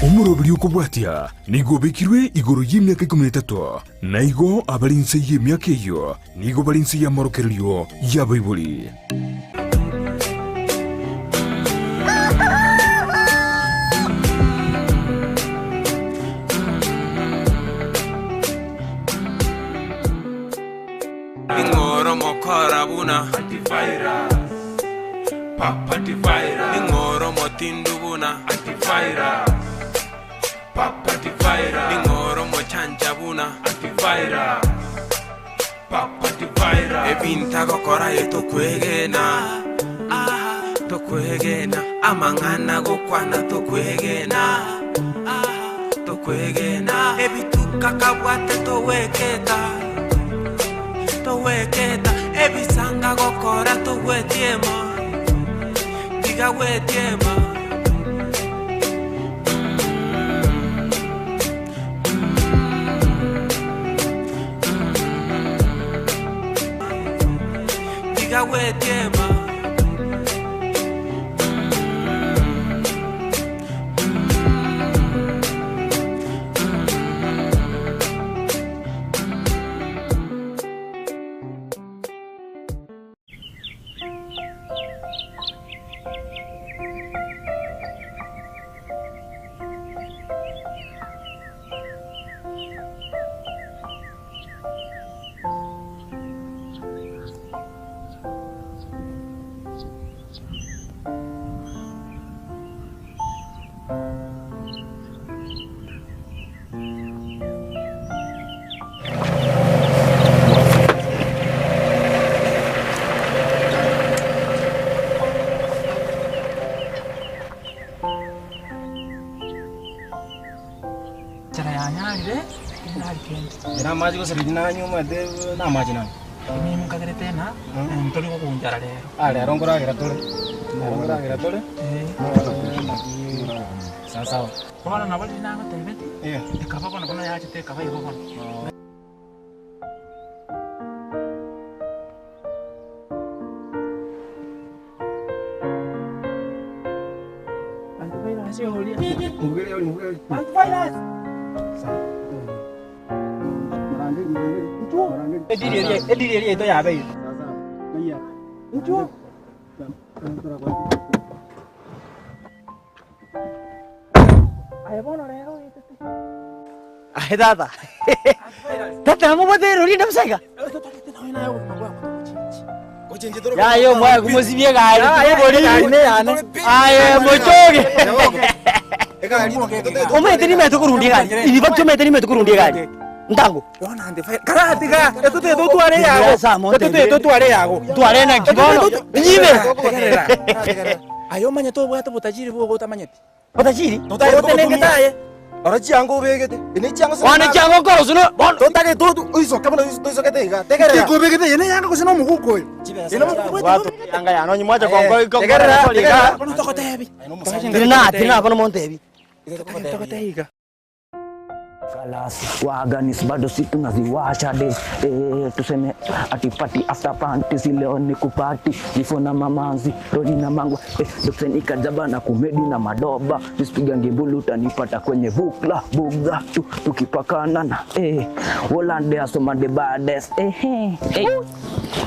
Omoroberi okobwatia nigo obekirwe igoro y'emiaka ikomi na etato, na igo abare inse y'emiaka eyio nigo bare inse y'amorokererio y'abaibori. Ning'o omokora buna Ning'o omotindu buna Ning'o omochancha buna Ebinto agokora aye tokwegena Tokwegena Amang'ana agokwana tokwegena Tokwegena Ebituko akabwate togweketa Togweketa Ebisanga agokora togwetiema Tiga gwetiema. Tiga gwetiema. Enchera yanyarire, tindari kende. Ere amache gose riria nanywa omanyete namache nanywa. Emimo nkagerete ng'a ntori gokunchara rero. Ah rero nkoragera tore, rero nkoragera tore, Eh. naki sawasawa. Bono nabo riria nagotebetie, Eh. ekaba bono bono yachete ekaba igo bono. Ediri eria yaito yabeire. Aye tata. Tata namobwate erori ende bosa iga. Yaya omwaye kumosibia egari tobori. Aye mochoge. Omanyete nimanyete korundia egari. Iri baki omanyete nimanyete korundia egari. Ntango. Karatiga etotete totware yago Sa, monte. etotete totware yago Tware naki bono. Nyibe. Aye omanyete obwate obotajiri bwogo otamanyeti Otajiri? Otenengete aye oro chianga obegete ene chianga Bono chianga okorosu no bono. totagete oisoke bono toisokete iga tegerera Kobegete eye neyanga gose nomoguko oyo. Ene omoguko Bwato yanga yane onye mwacha konko Tegerera, tegerera. Bono togotebi. Tiri na tiri na bono montebi. Togotebi iga. Kalas waganis bado si tunaziwasha de eh, tuseme ati party after party si leo ni kupati vifo na mamanzi roni na mangwa eh, doksenika jaba na kumedi na madoba nisipigange mbulu utanipata kwenye bukla bugha tu tukipakana na eh, wolande asomande bades eh, eh, eh.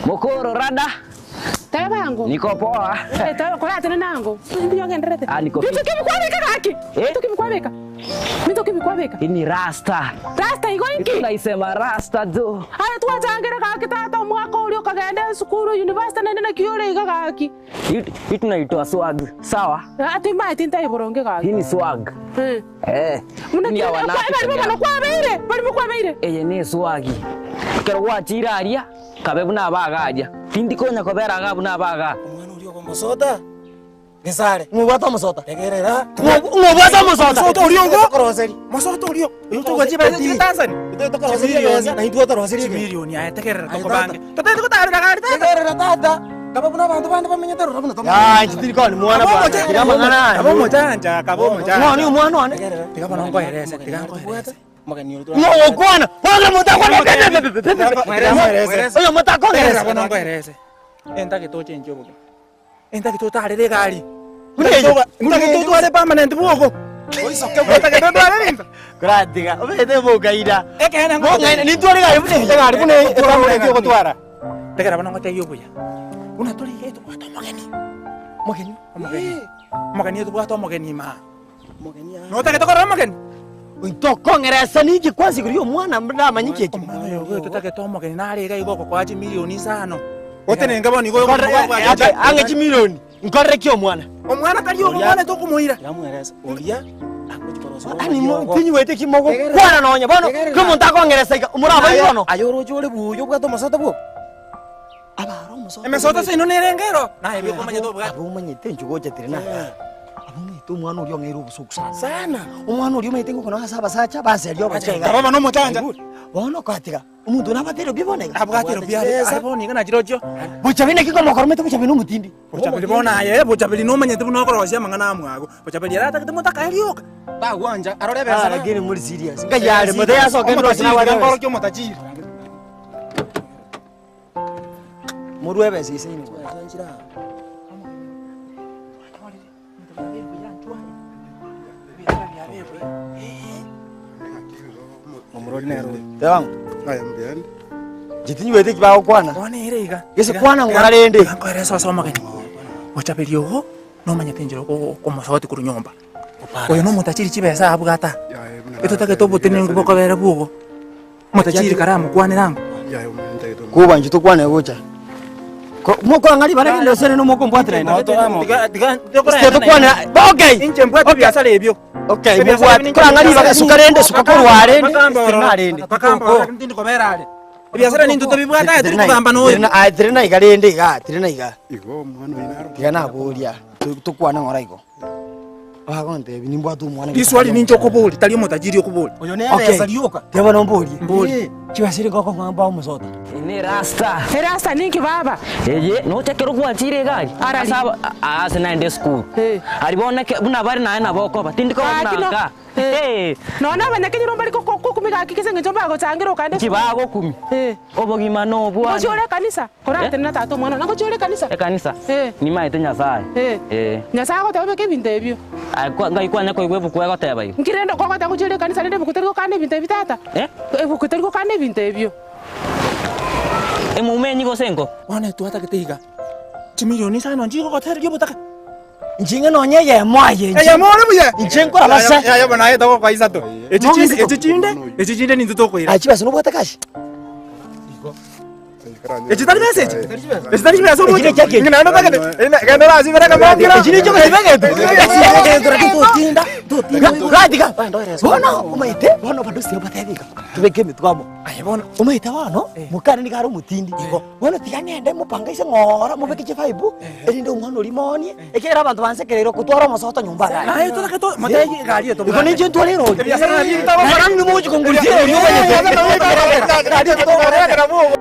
Mokoro rada Teba yango. niko poa Eh, teba koratene nango. Ndiyo genderete. Ah, niko Bintu kibikwabika gaki. Eh? Bintu kibikwabika. Bintu kibikwabika. Hii ni rasta Rasta igo inki. tunaisema rasta tu Aya twachangire gaki tata omwaka oria okagenda esukuru university naende naki ore iga gaki. Hii hii tunaitoa swag sawa Ati maeti ntaiboronge gaki. hii ni swag Eh. eh Muna hii ni ya wanawake bari peke bono yao. kwabeire. Bari bokwabeire. eye ni eswagi ekero gwachire aria kabe buna abagaria tindikonya kobera iga buna abaga omwana oria okomosota gesare Ng'obwate omosota. tegerera Ng'obwate omosota. Mosota oria ogo tokoroseria Mosota orio. Oyo togachia bati. Tanzania tokoroseria ebesa na intwe toroseria ebesa Chimilioni aye tegerera Aye, tokobange. Totete gotarera gari tata. tegerera tata kaba buna abanto bande bamenyete rora buna Ya, inche tiri koni mwana bwana. Tiri amang'ana Kaba aya. omochanja, kaba omochanja. Ng'oni omwana one. Tiga bono nkoerese, tiga nkoerese. Ng'ogokwana. Bono motakwana. Oyo motakongeresa. Tegerera bono nkoerese. Entagete ochenche obogima. Entagete otarere egari. Buna eyo. Ntagete otware permanent bwogo. Oisoke bwetagete ndware rinsa. Koratiga, obete bokaira. Ekeene Bong'aina, nintware egari buna eye. Egari buna eye, etamoreti ogotwara. Tegera bono ngotebie obuya. Buna tore iga etobwate omogeni. Omogeni? Omogeni. Omogeni etobwate omogeni imaa. Omogeni aa. Notagete korora omogeni? Intokong'eresa ninki kwansa igoro y'omwana ndamanye ki eki. Omwana oyo igo totagete omogeni nare iga igo ogokoa chimilioni isano. Otenenke bono igo Okay, ang'e chimilioni. Nkorere ki omwana? Omwana tari ogo omwana tokomoira. Yamweresa oria Ani tinywete ki mogokwana nonya bono ki omonto akong'eresa iga omorabaiyi bono. Aye oroche ore buya obwate omosoto bwoka. Abare omosoto. Emesoto seino nere engero naye bweka omanyete obwate. Abwo omanyete inche gocha tiri naye. Abwo omanyete omwana oria ong'eire obosoku sana. Sana. Omwana oria omanyete ngokona ase abasacha baseria obochega. Baba nomochanja. Bono okatiga Omonto nabwate erobia bono iga? Abwate erobia are are bono iga nachirochio. Bochaberi naki komokoromete bochaberi nomotindi. Bochaberi bono aye, bochaberi nomanyete buna okorosia amang'ana amwago. Bochaberi ere atagete motakae rioka. Tagwancha arore ebesa Ah, lakini muri serious. Ngai are mote yasoke ndose Omotajiri, nabwate ebesa. nkorokia omotajiri. Morue ebesa ise inwe. Omorori nere oyo. Teba ng'o? Aye mbuya ande. Inche tinyweti eki bagokwana. Bono ere iga. Gese kwana ng'ora rende. Iga nkoere ase omogeni. Bochaberi ogo nomanyete enchera okomosoti korwa nyomba. Oyo nomotachiri chibesa abwate aa. Etotagete obotenenku bokobera bwogo. Omotachiri karamokwanere ango. Koba inche tokwane gocha. Mokora ng'a ribara rinde ase rende mokombwatera inde. Gose tokwanera okay. Inche mbwate ebiasara ebio. Okay, mobwate. Kora ng'a ribaga suka rende suka korwa arende tirina arende. Tindi kobera are. Ebiasara nintwe tobibwate aye turi kogamba noyo. Aye tirina iga rende iga, tirina iga. Igo omwana oyo naro. Tiga naboria, tokwane ng'ora igo. Bagontebia nimbwate omwana. Riswali ninche okoboria, tari omotajiri okoboria. Oyo nebesa rioka. Tiga bono mborie. Mborie. Chibesa eria ngokong'a mbae omosota. Ine rasta. Erasta ninki baba? Eye noche ekero gwachire egari Arari. ase aba ase naende esukuru. Eh. Aria bono eke buna bare naye nabo okoba tindi koba Gaki buna no- nka. Eh. Eh. Nonya abanyakenyoro mbari gokumia gaki ase eng'encho mbagochangerwa okaenda Nki bagokumia? Eh. Obogima nobwane. Ngochia ore ekanisa? Koratenena tata omwana one, ngochia ore ekanisa? Ekanisa? Eh. Nimaete Nyasae. Eh. Eh. Nyasae agoteba obeke ebinto ebio. Aye kwa, ngai kwanya koigwa ebuku egoteba igo? Nki rende okogoteba ngochia ore ekanisa rende ebuku teri gokana ebinto ebi tata? Eh? Ebuku teri gokana ebinto ebio. Emuma enyi gose enko? Bono etwatagete iga, chimilioni isano nchigogotereria obotaka. Inche ng'a nonya eyemo aye inche. Eyemo ore buya. Inche nkoraba se. Yaya bono aye togokoa isato. Echi chinde, echi chinde, echi chinde nintwe tokoira. Aye chibesa nobwate kashi? Echi tari besa echi? Echi tari chibesa Echi oboche? nechi ekecho. Ng'ina notagete. Genda orasibere akamongiro. Echi nechi okosibegete. Totinda, totinda. Ratiga. Bono omaete, bono bado siabatebia iga. Tobeke emetwe amo. Aye bono. Omaete bono, mokane nigo are omotindi. Bono tiga ng'ende mopange ase ng'ora mobeke chifaibu, erinde omwana oria moonie, ekiagera abanto bansekereire okotwara omosoto nyomba iga. Naye totake to motebi egari Igo etobwate. ninche ntware erori. Ebiasara nabio bitagokora. Naende inwe mogochia kongurisia erori omanyete. Egari etobwate.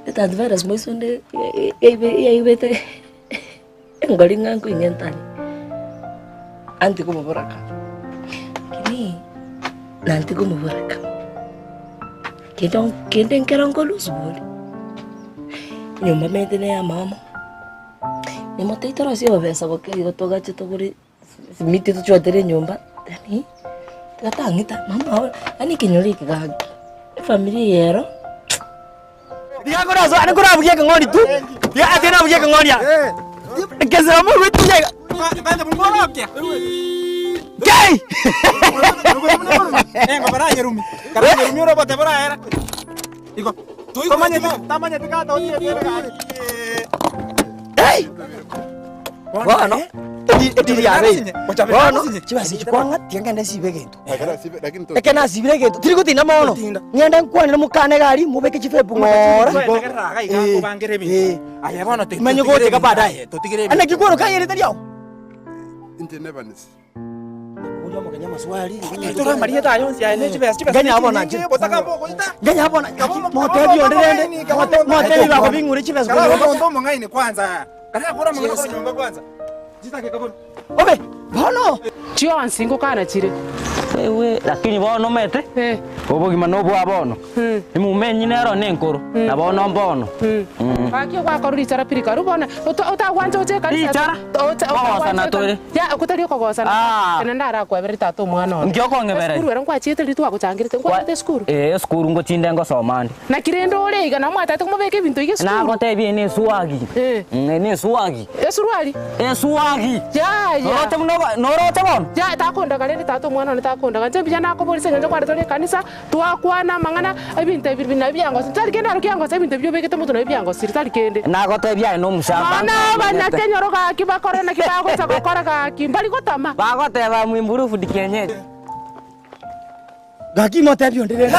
Etantivirus moisonde yaibete engori ng'a nkoing'entane, anti komoboraka, lakini nanti komoboraka, kende kende nkero nkorusia bori, enyomba omanyete na eya mama, nimotebi torosie obobesa boke igo togache togore Simiti tochwatere enyomba, yaani tiga tang'ita mama yaani ekenyoro eke gaki, efamiri eye ero. Tiga nkorasoa nkorabugia ekeng'ondi tu, tiga ase nabugia ekeng'ondi aa. Ekesira morwete iga. Kei! Ei! Bono, ediri yabeire. Bono, chibesa echi kwang'a, tiga ngende nsibe egento. Ekero nasibire egento, tiri gotinda mono, ng'ende nkwanere mokane iga aria, mobeke chifepu ng'ora. Eh, eh. Manye gochika baadaye. Naki kworoka aye erieta riao? Oria omogeni amaswali. Nganya bono anche. Nganya bono gaki motebi onde rende motebi bakobing'ure chibesa korwa nyomba. Obe bono. Chionsi ngokana chire. Ewe, lakini bono omanyete, obogima nobwa bono, emuma enyina ero nenkoro, na bono mbono. Gaki ogwakorwa richara piri karu bono otagwancha oche ekanisa Richara? Kogosana tore. Ya okotari okogosana Ah. ene ndarakwebere tata omwana one. Nki okong'ebereria? Esukuru ero nkwachiete riria twagochangirete nkwachiete esukuru? Ee, esukuru ngochinde ngosoma nde. Naki rende ore iga nabo mwatagete komobeka ebinto iga esukuru? Nagotebia eye neswagi. Eye neswagi. Esuruari? Eswagi. Yaya. Noroche buna obo noroche bono? Yaya takondaga rende tata omwana one takondaga. Inche mbuya nakoboria ase eng'encho kwarete ore ekanisa, twakwana amang'ana, ebinto ebi nabio biangosa. Tari kende aro kiangosa ebinto ebi obegete motwe nabio biangosire tari kende. Nagotebia aye nomosacha Bono abanyakenyoro gaki bakore naki bagocha gokora gaki, mbari gotama. Bagoteba mwimburufu kienyeji. Gaki motebie onde rende.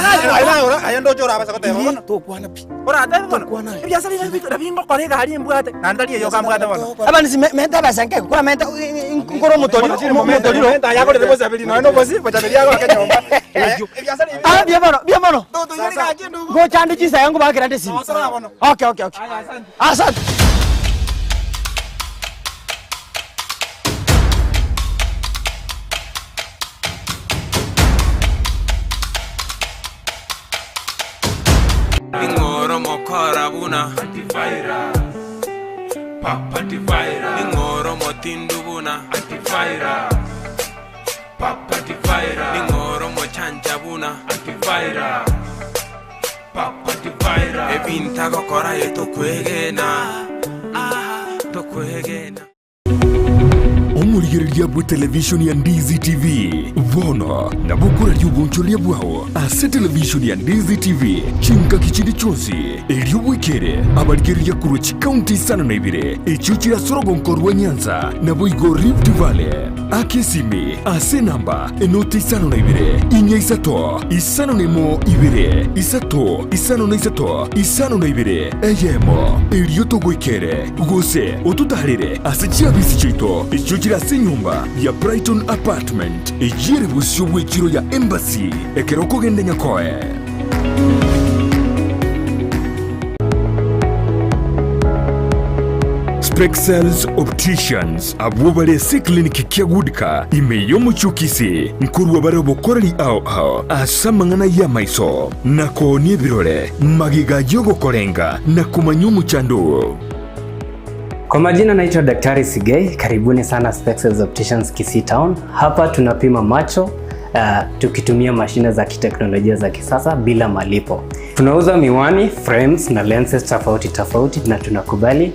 Aye ndoche orabase goteba bono. Tokwana pi. Oratebe bono. Tokwana aye. Ebiasara ebi nabio ngokora egari embwate, naende tari eyoka mbwate bono. Abanisi mente ebesa nke, kora mente nkore omotoriro, omotoriro. Menta ayagorere bochaberi nonya na obosi, bochaberi agoake nyomba. Ebiasara ebi. Ah, mbuya mono, mbuya mono. Totoiyori gaki endugu. Ngocha ande chinsa nkobakera nde esimi. Nosora bono. Okay, okay, okay. Aya, asante. Asante. Ning'oro mokora buna Ning'oro motindu buna Ning'oro mochancha buna Ebinto agokora aye tokwegena Tokwegena. Omorigereria bw'etelevishoni ya Ndizi TV bono nabo okoraria obonchoreria bwao ase televishoni ya Ndizi TV chingaki chinde chionsi, erio bwekere abarigereria korwa chikaunti isano na ibere echio chire ase orogonko rwa Nyanza naboigo Rift Valley. Aka esimi ase enamba enoti isano na ibere, inya isato, isano na emo ibere, isato, isano na isato, isano na ibere, eyemo, erio togoikere, gose ototaarere ase chiabisi chiaito echio chire ase enyomba ya Brighton Apartment, eyio ere bosio bw'echiro ya Embassy, ekero okogenda Nyakoe. Spexels Opticians abwo bare ase eclinic kia Goodcar ime y'omochie o Kisii nkorua bare obokoreri ao ao ase amang'ana y'amaiso na koonia ebirore magega y'ogokorenga na komanya omochando oo. Kwa majina naitwa Daktari Sigei, karibuni sana Spexels Opticians Kisii Town. Hapa tunapima macho tukitumia mashine za kiteknolojia za kisasa bila malipo. Tunauza miwani, frames na lenses tofauti tofauti na tunakubali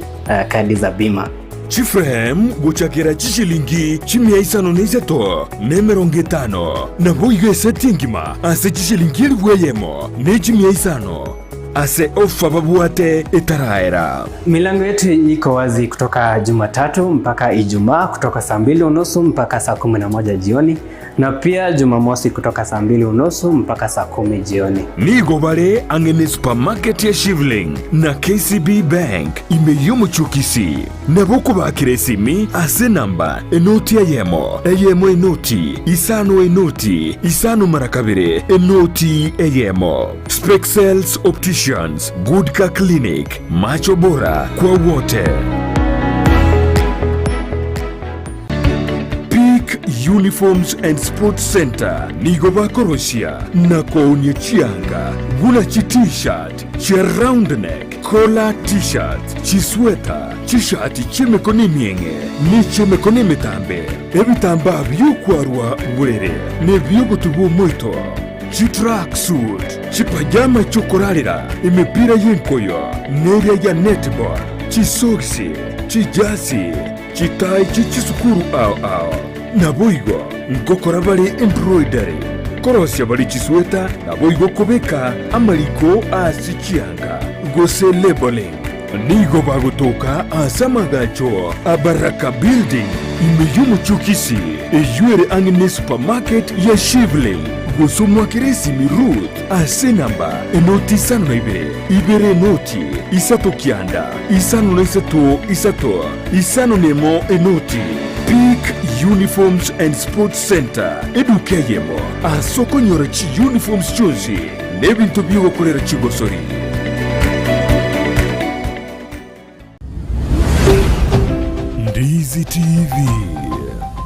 kadi za bima. Chiframe gochakera chishilingi chimia isano na isato na emerongo etano, naboigo eseti engima ase chishilingi elifu eyemo ne chimia isano ase ofa babwate etaraera. Milango yetu iko wazi kutoka Jumatatu mpaka Ijumaa kutoka saa mbili unusu mpaka saa 11 jioni na pia Jumamosi kutoka saa mbili unusu mpaka saa 10 jioni. Nigo bare ang'e ne supermarket ya Shivling na KCB Bank ime y'omochie o Kisii. Nabo okobakera esimi ase enamba enoti eyemo, eyemo enoti, isano enoti, isano mara kabere, enoti eyemo. Spexels Opticians, Good Car Clinic, macho bora kwa wote. Peak Uniforms and Sports Center nigo bakorosia na koonia chianga buna chi t-shirt, chia round neck, collar t-shirts, chisweta, chishati chi'emekono emieng'e ne chi'emekono emetambe, ebitambaa bi'okwarwa borere na ebi'ogotuba omoito, chitracksuit, chipajama chi'okorarera, emepira y'enkoyo neria ya netball, chisogisi, chijasi, Chitai chie chisukuru ao ao. Naboigo ngokora bare embroidery, korosia bare chisweta, naboigo kobeka amariko ase chianga, gose labeling. Nigo bagotoka ase amagacho a Baraka Building ime y'omochie o Kisii, eyio ere ang'e ne supermarket ya Shivling. Gose omwakere esimi Ruth ase enamba enoti isano na ibere, ibere enoti, isato kianda, isano na isato isato, isano na emo enoti. Peak Uniforms and Sports Centre, eduka eyemo ase okonyora chiuniforms chionsi na ebinto bi'ogokorera chigosori. Ndizi TV,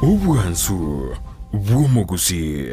obwansu bw'omogusii.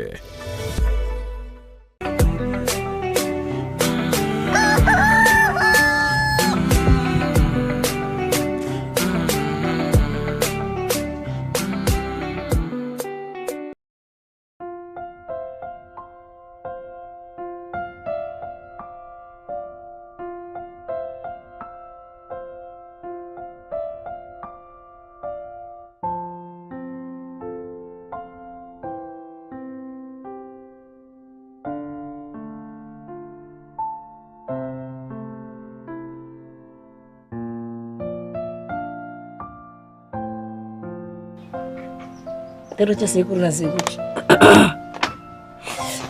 Teroche sekuru na sekuchi.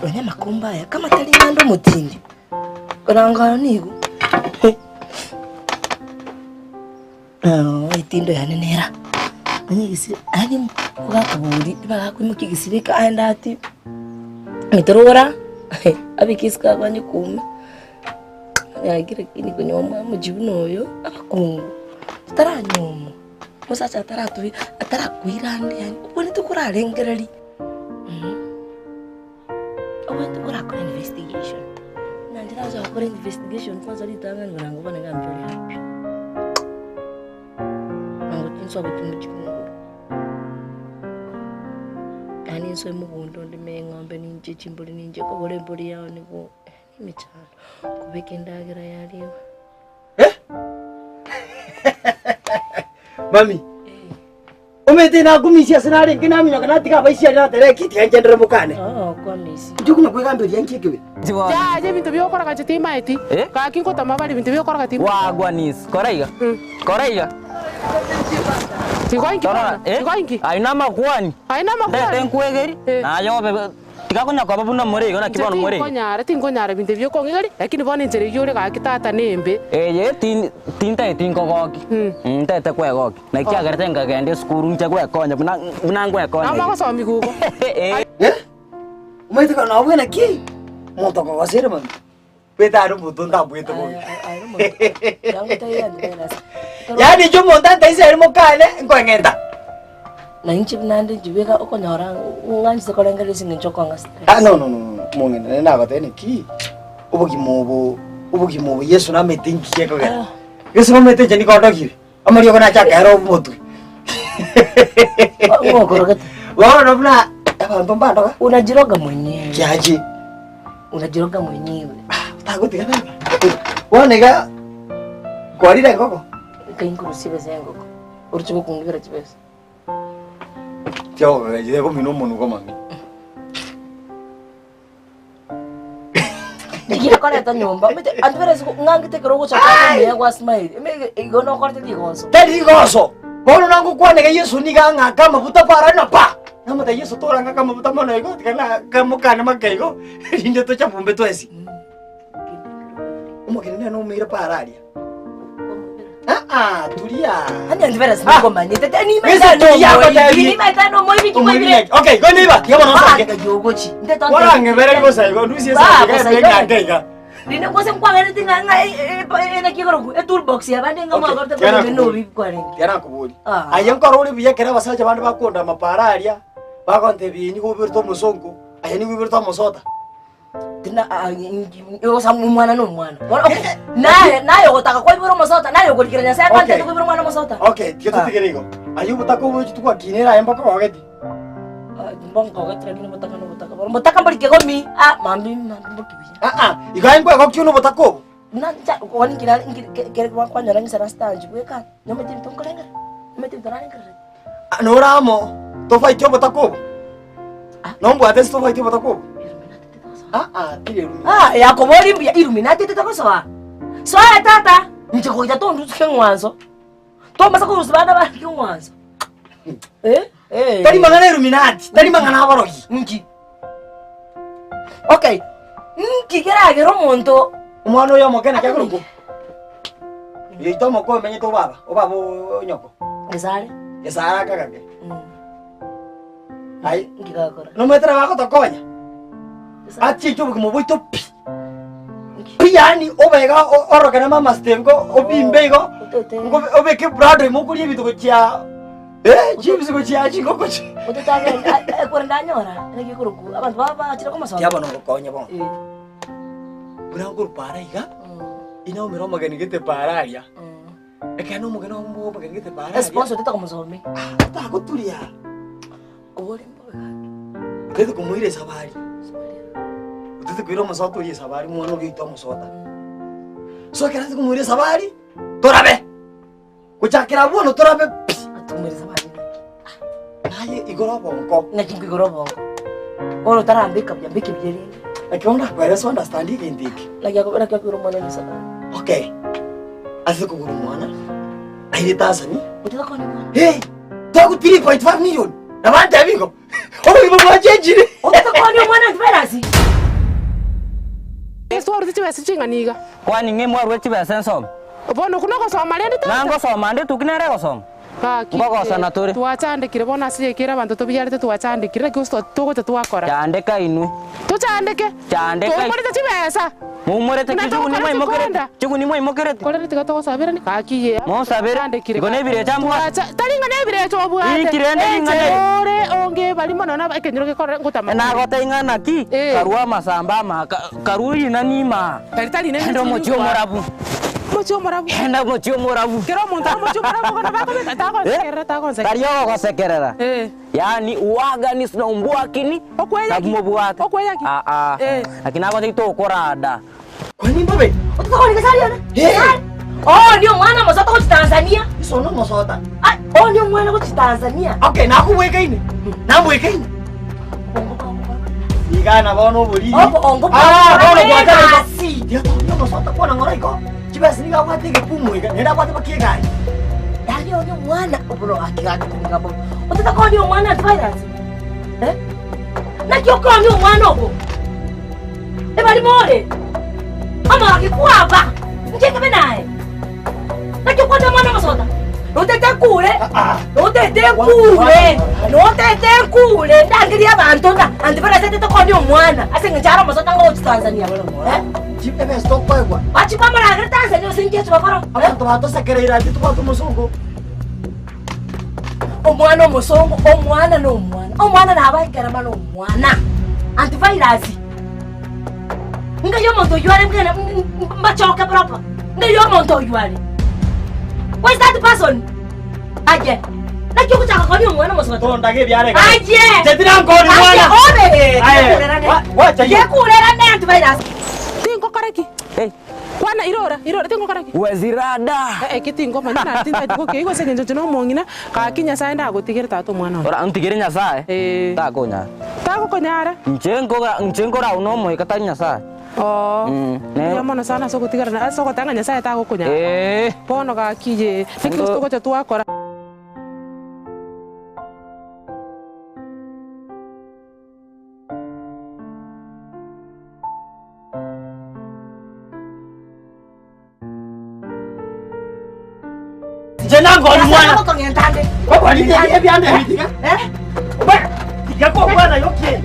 Nonya amakombe aya kama tari ng'ande omotindi, korangaro nigo etindo yane nera onye egesire yaani ogakobori bagakoimokia egesire eke aende atie etorora abeke isiko abanye koume. Gaki lakini konywa omochie buna oyo abakungu totaranyuomwa. Omosacha ataratobi atarakoirania yaani obwenerete korarengereria obwenerete korakora investigation. Buna inche nagocha gokora investigation kwanza ritang'ani buna bono iga I'm very happy. Nonye tinsobeti mochie buna oyo. Yaani nsoe mogondo ndime eng'ombe ninche chimbori ninche kogora embori yao nigo emechando, kobeka endagera yariwa. Mami, omanyete nakumisia ase narenge naminyoka natiga abaisia aria nateba eki tiga nchendere mokane. Oo, kwamisia. Inche okonywa kwegamberia nki ekebe? Yaya ebinto biokoroka inche timaeti, gaki ngotama bare ebinto biokoroka timaeti. Wagwanis, kora iga, kora iga. Tigo inki Torora, bono? eh? Tigo inki? Ayio namakwani. Ayio namakwani. Ndete nkwegeri, naye obe Tiga konya koba buna more igo, naki Inche bono more iga. tinkonyara, tinkonyara ebinto ebi okong'igeria, lakini bono enchera eyio ore gaki tata nembe. Eye tin- tintageti nkogoki, ntagete kwegokia. Naki kiagerete nkagenda esukuru inche gwekonya buna buna ngwekonya Nabo iga. mogosomigwa igo. Eh. Eh? Omanyete kare nabwo naki? Omonto okogosera mambia. Bwete are omonto ntabwete bobe. Yaani inche omonto antaise are mokane, nkoeng'enta. Na inche buna nde nchibeka okonyora ng'anchete korengereria ase eng'encho okong'a stress. Ah, no, no, no, no, omong'ina nere nagotebia naki, obogima obo, obogima obo Yeso namanyete inki gekogera. Yeso namanyete inche nigo ndogire, amariogo nache akaera omotwe. Ng'okorogete. Bono buna abanto mbandoga. Unajiroga mwenyewe. Kiache. Unajiroga mwenyewe. Tagotiga baba. Bono iga kwarire engoko? Nkai nkorusia ebesa y'engoko. Oroche gokong'ibera chibesa. Tiagokaga komina omonuko mami. Niki ekoreta nyomba. Omanyete anto bere ase ng'angete ekero ogocha kwaba omuya gwa smile. Ime igo nokorete rigoso. Tari rigoso. Bono nangokwanega Yeso nigo ang'ake amabuta para na pa. Namotebia Yeso torang'ake amabuta mono igo tiga na mokane make igo erinde toche bombe twensi. Omogeni nere nomoire para aria. Aa turia. Yaani anto bere ase nikomanyete. Tari Yeso turia agotebi. nimaete nomoibi ki Omoibi kwaibire. naki? Okay, go neighbor, tiga bono nsoke. Banga yogochi. Nde Warang'ebere bosa igo, ndusie Ba, esake bosa iga igo. eng'ake iga. Rinde gose nkwagereti ng'a ng'a enaki ekorokwa etoolbox yabande ng'a Okay, mwakorete tiana korende kubori. nobi kwarenge. Tiga nakobori. Ah. Aye nkore ore buya ekero abasacha bande bakonda amapara aria, bagontebia nigo oiberete omosongo, aye nigo oiberete omosota. Tina osa omwana na omwana. Bono okay, naye naye ogotaka kwaibora omosota, naye okorikera Nyasaye Okay. akwantete koibora omwana omosota. Okay, tiga totigere igo. Aye obotaka obochi togwakinera aye mpaka ogogeti. Mbonkogeti lakini obotaka na obotaka. Bono mbotaka mbori kegomi, ah mambi mambi mboki buya. Ah ah, igo aye nkwegokia nobotaka obo. Buna ncha kwani nkira nkiri kere kwanyora ng'isa rasta bweka, nomanyete ebinto nkorengera, nomanyete ebinto narengerereti. Nore amo, tofaiti obotaka obo? Nombwate ase tofaiti obotaka obo? Aa, tiri Illuminati. Ah, yakobori mbuya Illuminati tetogosoa. Soa tata. Inche gocha tondusie keng'wanso, tomasa korusia bana bane keng'wanso. Eh? Eh. Tari mang'ana Illuminati, tari mang'ana aborogi. Nki? Okay, nki keragere omonto Omwana oyo omoke naki akorokwa? Oyoito omoke omenyete obaba, obaba onyoko. Gesare? Gesare akagake. Aye. Nki gakora? Nomanyete nabo agotokonya? Achiche obogima bwaito pi. Pi yaani obe iga oroke na mama Steve igo obimbe igo, obeke brado ime okoria ebinto gochia eh chips gochia chingoko chi. Otete agende ekore ndanyora naki ekorokwa abanto baba bachire komosoka. Tiga bono ngokonye bono. Buna nkorwa para iga, inaumera omogeni gete para aria. Ekeene omogeni omogeni gete para aria. Esponsor otete komosomia. Tagoturia. Obore mbobe gaki. Otete komoira esabari. Otete koira omosota oria esabari omwana oria oito omosota. So ekero atete komoira esabari, torabe. Gochakera abwo bono torabe pi. Atomoira esabari naki? Naye igoro obongo. Naki nkoigora obongo? Bono otarambeka buya mbeke buya rende. Naki bono ndakoeresa understand egento eke. Naki naki akoira omwana oria esabari? Okay, ase kogora omwana, aire Tanzania. Otete konya omwana? Hey! Togu 3.5 million. Nabantebia igo. Obogima bwachenchire. Otete konya omwana antivirus? Yeso twarure chibesa ching'ana iga. Kwani ng'e mwarure chibesa ensome? Bono okwo nogosoma rende tata? Nangosoma nde tuki nere egosoma? Gaki Nkogosana tore. Twachandekire bono ase ekero abanto tobiarete twachandekire naki gose togocha twakora. Chandeka inwe. Tochandeke. Chandeka. Toumorete chibesa. Moumorete Buna chiguni togokora mwaimokerete. chikonda. Chiguni mwaimokerete. Korende tiga togosaberani gaki ye. Mosabere. Twachandekire Igo nebirecha mbwate. Twacha tari ng'a nebirecha obwate. Inki rende ring'ana Enchera eri? ore onge bari mono na ekenyoro gekore ngotama. Nagotebia ng'a naki? Eh. Karue amasamba ama karue rinani imaa. Tari tari nene Enda omochie omorabu. Omochie omorabu. Enda omochie omorabu. Kera omonto are omochie omorabu bono bakobeka tagonsekerera tagonsekerera. Tari ogogosekerera. Eh. Yaani uaganis na ombwakini Okweyaki. nabumobwate. Okweyaki. Ah ah. Eh. Lakini nagotebi tokorada. Kwani mbobe? Ototokoni gesari one? Eh. Oh, ni omwana omosota gochia Tanzania. Iso no omosota. Ah, oh, ni omwana gochia Tanzania. Okay, nakobwekaine. Nambwekaine. Iga na bono oboriri. Obongo Ah, bono bwakora gwachara egasi. Ndiatongia omosota kwana ng'ora igo. Chibesa nigo abwate egepumu iga, naende abwate mpaka egari. Yaani oria omwana oboro gaki gaki timiga bobe. Otatakonia omwana antivirus? Eh? Naki okonia omwana obo? Ebarimo ore? Omorogi kwaba! Inche nkebe naye? Naki okwania omwana omosota? Notete nkure? Notete nkure? Notete nkure? Ndangerie abanto ng'a antivirus etete konia omwana ase eng'encho are omosota ng'a ogochia Tanzania. Eh? Chibesa tokoegwa. Bachia kwamoragera Tanzania gose inki echio bakora? Abanto batosekereire aria tobwate omosongo. Omwana omosongo, omwana na omwana, omwana naba ekerema na omwana. Antivirus. Ngai omonto oyio are mbwene mbachoke proper. Ngai omonto oyio are. Who is that person? Aye. Naki ogochaka konia omwana omosongo? Tondaga ebiara Aye. Chetira nkoni mwana. Aye, obe. Aye. Wacha hiyo. Yekurerane antivirus. Tingokora ki? Kwana irora, irora tingokora ki? Wezirada. Eh, eki tingomanya naende tintagete gokeigwa ase eng'encho inche nomong'ina, gaki Nyasaye ndagotigere tata omwana one. Ora ntigere Nyasaye? Eh. Takonyara. Tagokonyara? Inche nkoga inche nkorau nomoika tari Nyasaye. Oo. Mm, ne- Mbuya mono sana ase ogotigarana ase ogoteba ng'a Nyasaye tagokonyara. Eh. Bono gaki yee, naki Ngo- togocha twakora. Inche nangoni mwana. Ebianda ebi tiga. Tiga kobwana yokie.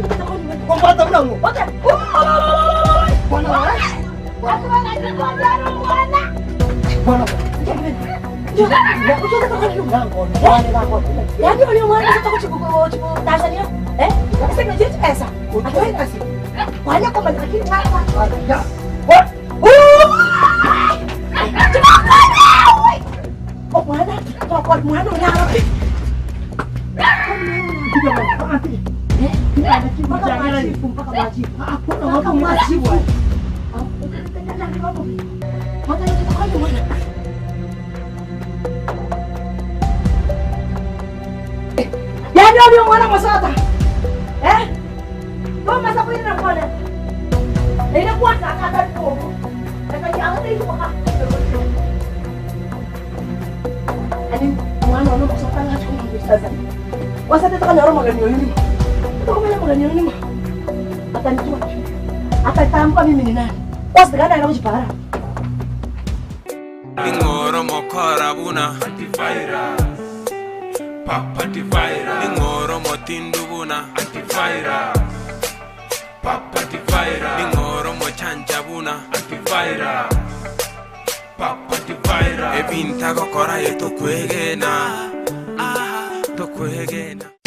Kombwata buna ng'o. Bwana. Bwana. Yaani oria omwana mosota eh? Tomasa koirana kwane ere kwataka atari kobo. Yaani omwana one omosoka ng'ache komanya Tanzania. Kwanza tokonyora omogeni oyo ning'o? Tokomanya omogeni oyo ning'o? Atanijua. Atatambua mimi ni nani. Kwanza tiga naende gochia para. Ning'oro mokora buna antivirus papa antivirus Ning'oro motindu buna antivirus papa antivirus Ning'oro mochanja buna antivirus papa antivirus Ebinto agokora aye tokwegena, ah, tokwegena.